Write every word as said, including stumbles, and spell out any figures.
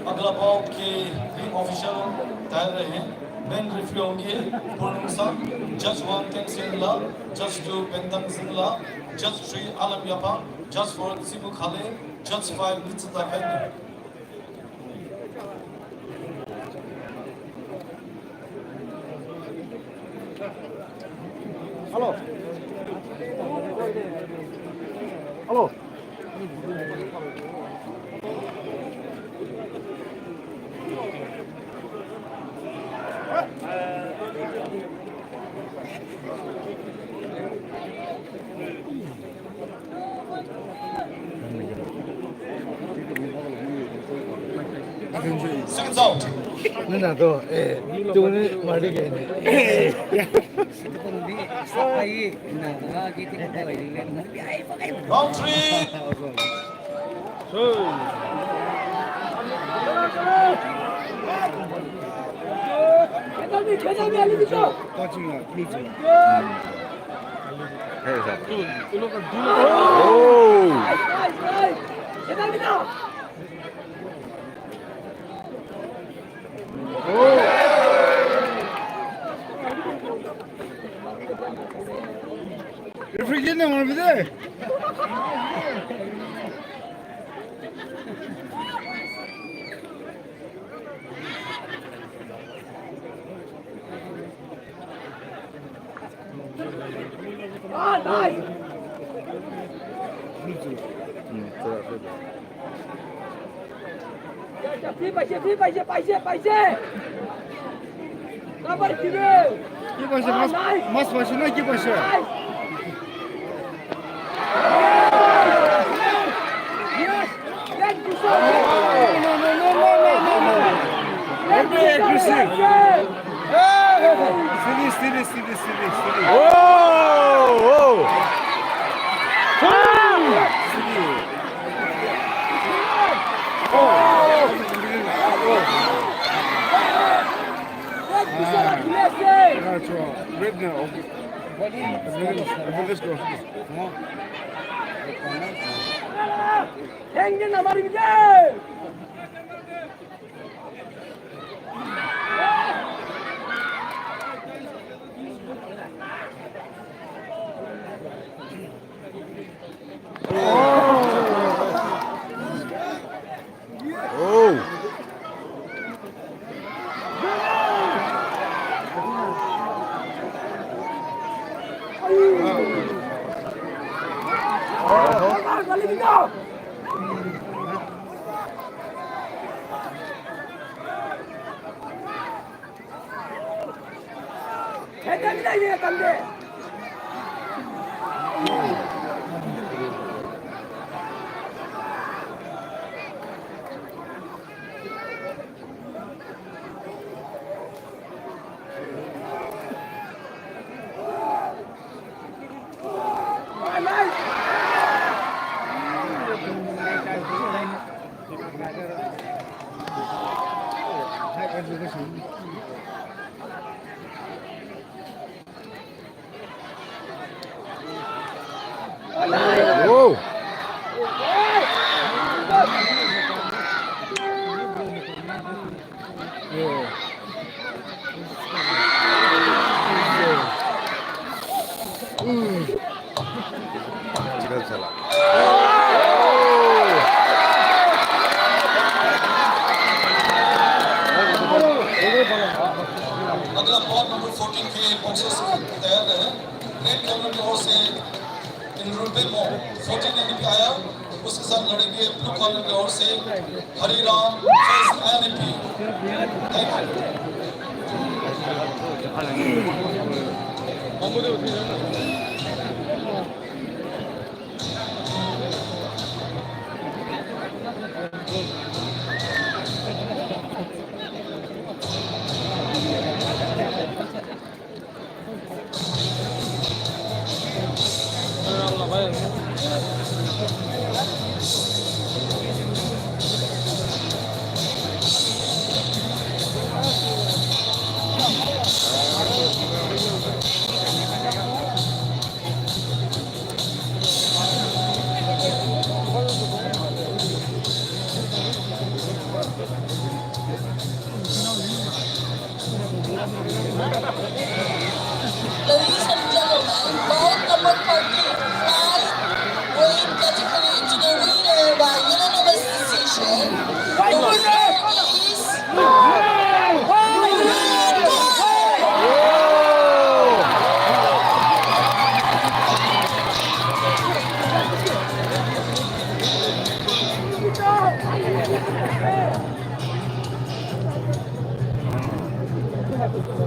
अगला बाउट के ring official तैयार रहे। मेन रेफरी होंगे पूर्णुंग साह, जज वन टेंगसेन ला, जज टू बेंतांग सिंह ला, जज थ्री आलम यापा, जज फोर सिमु खाले, जज फाइव नित्सुता pen. Hello. Hello. Six out. Nana to, eh, tuni mari ke ne. Round three. Referee ne marbide. Ki paise, ki paise, paise, paise. Ki paise, mas, mas paise na ki paise? Yes. Yes. No, no, no. Don't be aggressive. Steady, steady, steady, steady, steady. Whoa, whoa. Steady. Oh. Ah, ah, 좋아. Red now. Okay. Let's go. Whoa. Rupemo, fourteen N P I L, उसके साथ लड़ेंगे blue collar के ओर से Hariram, first N P। Thank you। Ladies and gentlemen, bout number thirty-five weight category to the winner by unanimous decision.